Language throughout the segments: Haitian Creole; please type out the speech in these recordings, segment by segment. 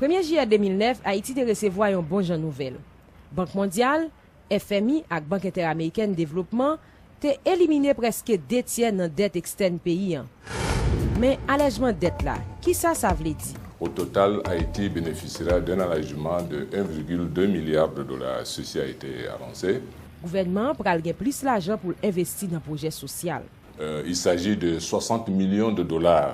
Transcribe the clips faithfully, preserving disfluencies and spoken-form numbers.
Premye jiyè de mil nèf, Ayiti te resevwa yon bon jan nouvèl. Bank Mondyal, F M I ak Bank Entèramerikèn Devlopman te elimine prèske de tyè nan dèt ekstèn peyi an. Men alèjman dèt la, kisa sa vle di? Au total, Haïti bénéficiera d'un allègement de un virgule deux milliard de dollars. Ceci a été annoncé. Gouvènman an pral gen plis lajan pou l envesti nan pwojè sosyal. Euh, il s'agit de soixante millions de dollars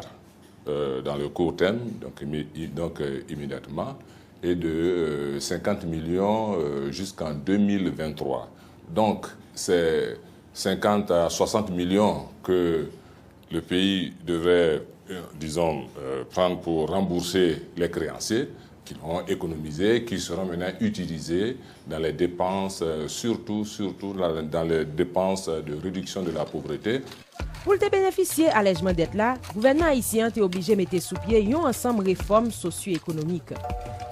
euh, dans le court terme, donc, immi- donc euh, immédiatement, et de euh, cinquante millions euh, jusqu'en deux mille vingt-trois. Donc, c'est cinquante à soixante millions que le pays devrait, euh, disons, euh, prendre pour rembourser les créanciers qu'ils ont économisés, qui seront maintenant utilisés dans les dépenses, euh, surtout, surtout dans dans les dépenses de réduction de la pauvreté. Pou l te benefisye alèjman dèt la, gouvènman ayisyen an te oblije mete sou pye yon ansanm refòm sosyo-ekonomik,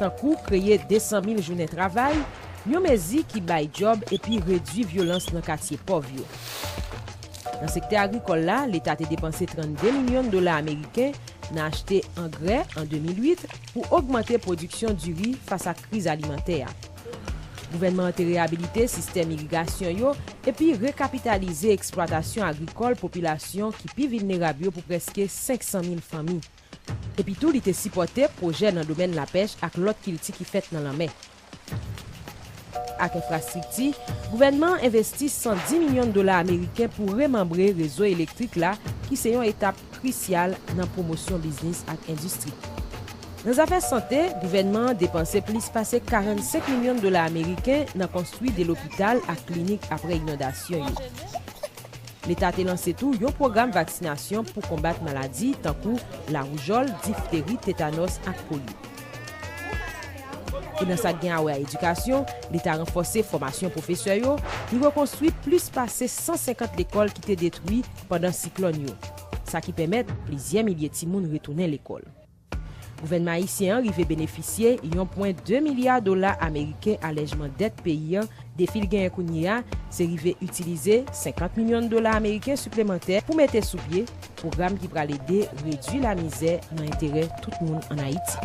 tankou kreye de san mil jounen travay, yon mezi ki bay djòb epi redui vyolans nan katye pòv yo. Nan sektè agrikòl la, Leta te depanse trannde milyon dola ameriken nan achte angrè an de mil uit pou ogmante pwodiksyon diri fas ak kriz alimantè a. Gouvènman an te reyabilite sistèm irigasyon yo epi rekapitalize eksplwatasyon agrikòl popilasyon ki pi vilnerab yo pou prèske senk san mil fanmi. Epitou, li te sipòte pwojè nan domèn lapèch ak lòt kilti ki fèt nan lanmè. Ak enfrastrikti, gouvènman an envesti san di milyon dola ameriken pou remanbre rezo elektrik la, ki se yon etap krisyal nan pwomosyon biznis ak endistri. Nan zafè sante, gouvènman an depanse plis pase karannsenk milyon dola ameriken nan konstwi de lopital ak klinik apre inondasyon yo. Leta te lanse tou yon pwogram vaksinasyon pou konbat maladi tankou lawoujòl, difteri, tetanòs ak polyo. E nan sa k gen a wè a edikasyon, Leta ranfòse fòmasyon pwofesè yo, li rekonstwi plis pase san senkant lekòl ki te detwi pandan siklòn yo, sa ki pèmèt plizyè milye timoun retounen lekòl. Gouvènman ayisyen an rive benefisye yon pwen de milya dola ameriken alèjman dèt peyi an. Defi l genyen kounye a, se rive itilize senkant milyon dola ameriken siplemantè pou mete sou pye pwogram ki pral ede redui lamizè nan enterè tout moun ann Ayiti.